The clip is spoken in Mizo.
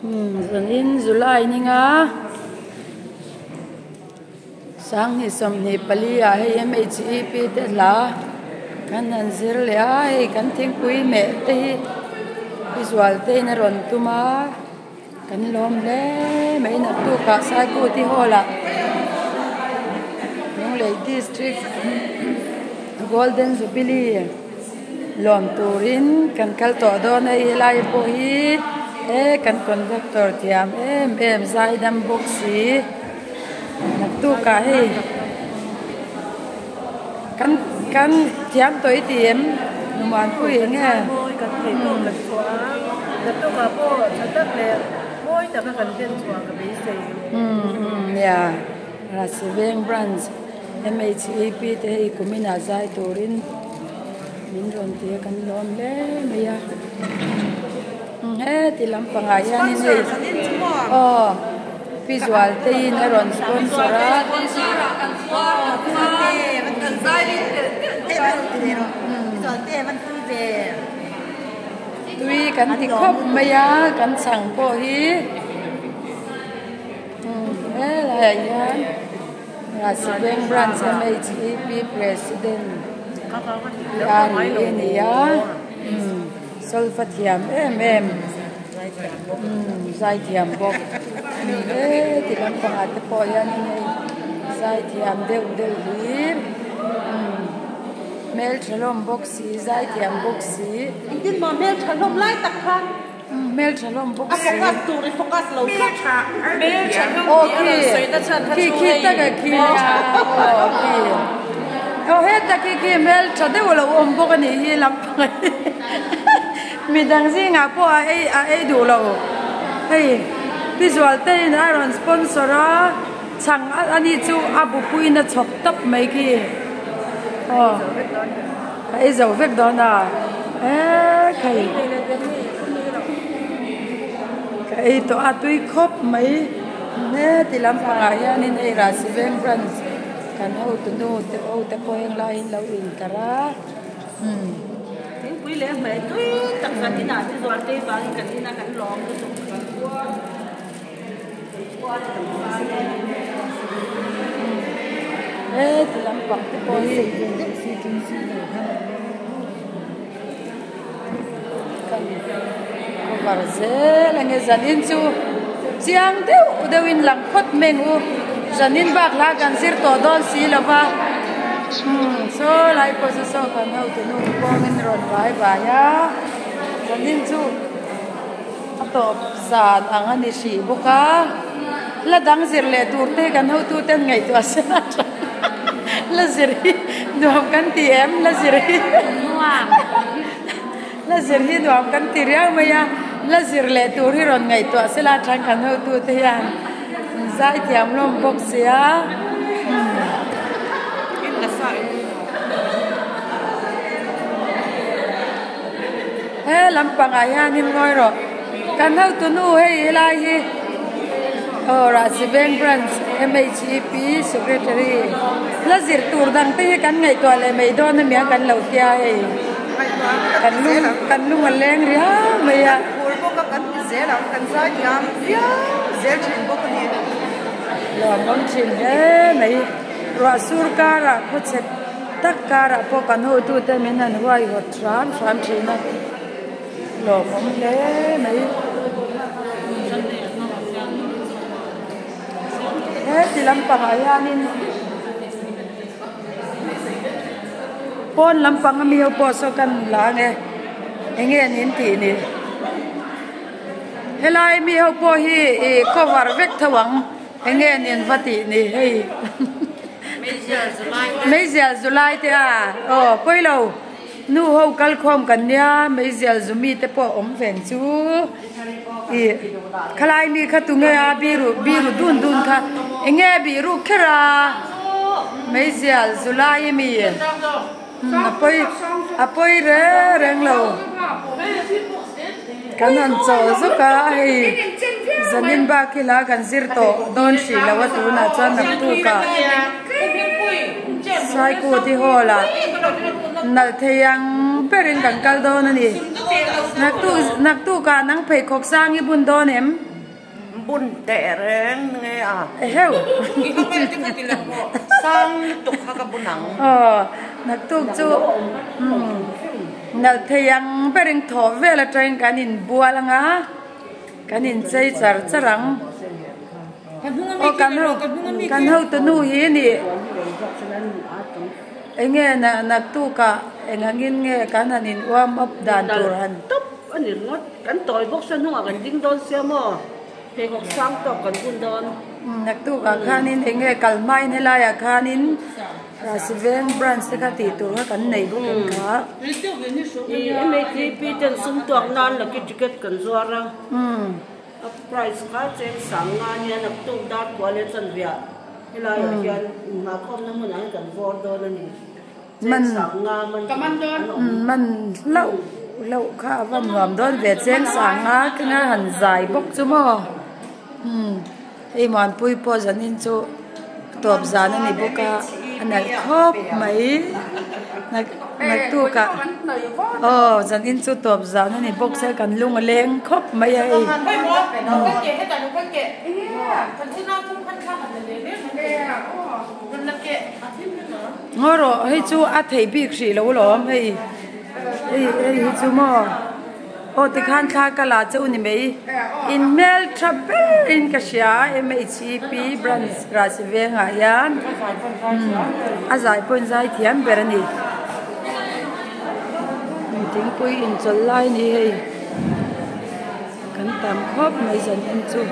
Zanin July ninga Sanghnih 24 ah hei MHEP te hla kan han zir leh a hei kan thingpui meh te hi pi Zualte in a rawn tum a kan lawm hle mai naktuk ah Saikuti hall ah Lunglei district Golden Jubilee lawm turin kan kal tawh dawn a hei helai pawh hi he kan conductor thiam em em zaidam bawk si. Naktukah hei kan kan thiam tawh i ti em Numanpui eng nge? Mawi kan thei pawh kan chhuah a, naktukah pawh tha tak leh mawi taka kan hlen chhuah ka beisei. Umm umm nia Rasiveng branch MHEP te hei kuminah zai turin min rawn ti a kan lawm hle mai a. Heti lampangah hianin hei aw Pi Zualteiin a rawn sponsor a. Tui kan ti khawp mai a kan chhang pawh hi helaiah hian Rasi Bank Branch MHEP President Pi Ari a ni a. Solfa thiam em em umm zai thiam bawk he ti lampangah te pawh hianin hei zai thiam deuh deuh hlir umm hmeltha hlawm bawk si zai thiam bawk si. Engtin maw hmeltha hlawm lai tak kha. Umm hmeltha hlawm bawk si. A focus tur i focus lo tlat. Hmeltha hlawm tih a rawn sawi na chhan kha chu hei. Khi khi taka khi aw khi aw heta khi khi hmeltha deuh a lo awm bawk a nih hi lampangah hi. Midang zingah pawh a ei a ei duh lo. Hei Pi Zualteiin a rawn sponsor a, chhang a ni chu a bupuiin a chhawp tawp mai khi. Aw a ei zo vek dawn a eee khai ka ei tawh a tui khawp mai. Heti lampangah hianin hei Rahsiveng branch kan hotunu te ho te pawh henglaiin lo inkar a. Thingpui leh hmeh tui tak kan inah te zual tei vangin kan ina kan lawm lutuk kan puar puar kan fai e. He ti lampang te pawh hi kan cover zel ang e zanin chu chiang deuh deuhin lang phawt mai ang u zanin bak hla kan zir tawh dawn si lo va umm saw lai pawh chu saw kan hotu nu kawngin rawn vai vai a zanin chu a tawp zan ang a ni hrih bawk a la dang zir leh tur te kan hotu ten ngaihtuah se a tha la zir hi nuam kan ti em la zir hi la zir hi nuam kan ti riau mai a la zir leh tur hi rawn ngaihtuah se la than kan hotu te hian zai thiam hlawm bawk sia. He lampangah hianin ngawi rawh kan hotu nu hei helai hi aw Rahsiveng branch MHEP secretary la zir tur dang te hi kan ngaihtuah leh mai dawn ania kan lo tia hei kan lung kan lung a leng riau mai a. Kan phur bawk a kan ti zel ang kan zai thiam viau zel thin bawk a ni. Lawmawm thin hle mai ruah sur karah khawchhe tak karah pawh kan hotute min han huaihawt hram hram thin a lawmawm hle mai. Heti lampangah hianin pawn lampang ami ho pawh saw kan la ang e eng nge an intih ni helai mi ho pawh hi ih cover vek tho ang eng nge an inva tih ni hei. Meizial zu lai te a aw pawilo nu ho kal khawm kan nia meizial zu mi te pawh awm ven chu ih khalai mi kha tunge a biru biru dun dun kha enge biru kher a meizial zu lai ami a pawi a pawi reng reng lo kan han chawl zuk a hei zanin bak hi la kan zir tawh dawn hrih lo a tunah chuan naktuk ah Saikuti hall ah nalh thei ang berin kan kal dawn a ni naktuk naktuk ah nang pheikhawk sang i bun dawn em? Bun teh reng nge a. Eheu. Sang lutuk kha ka bun ang. Aw, naktuk chu umm nalh thei ang berin thawh vel atangin kan inbual ang a, kan inchei char char ang. Aw kan ho kan hotunu hi ni enge naktukah eng angin nge kan han in warm up dan tur han. Tawp a ni ringawt. Kan tawi bawk se hnungah kan ding dawn sia maw? Pheikhawk sang tawk kan bun dawn. Naktukah khanin eng nge kal hmain helaiah khanin Rasiveng branch te kha tih tur kha kan nei bawk em kha. I MATP ten sum tuak nan lucky ticket kan zuar a. A price kha cheng sang nga nia naktuk dar kual leh chanviah helaiah hian inngahkhawmna hmunah hian kan vawr dawn a ni. Man man hlauh hlauh kha a va nuam dawn ve cheng sang a khenga han zai bawk chu maw umm hei Muanpui pawh zanin chu tawp zan a ni bawk a a nalh khawp mai naktuk ah aw zanin chu tawp zan a ni bawk sia kan lung a leng khawp mai a hei. Ngaw rawh hei chu a theih bik hrih lo lawm hei hei hei hi chu maw aw tikhan thla ka la cheu ni mai in hmel tha ber in ka hria M_H_E_P branch rahsi vengah hian a zai pawh in zai thiam ber a ni thingpui inchawlh lai a ni hei kan tam khawp mai zan en chu.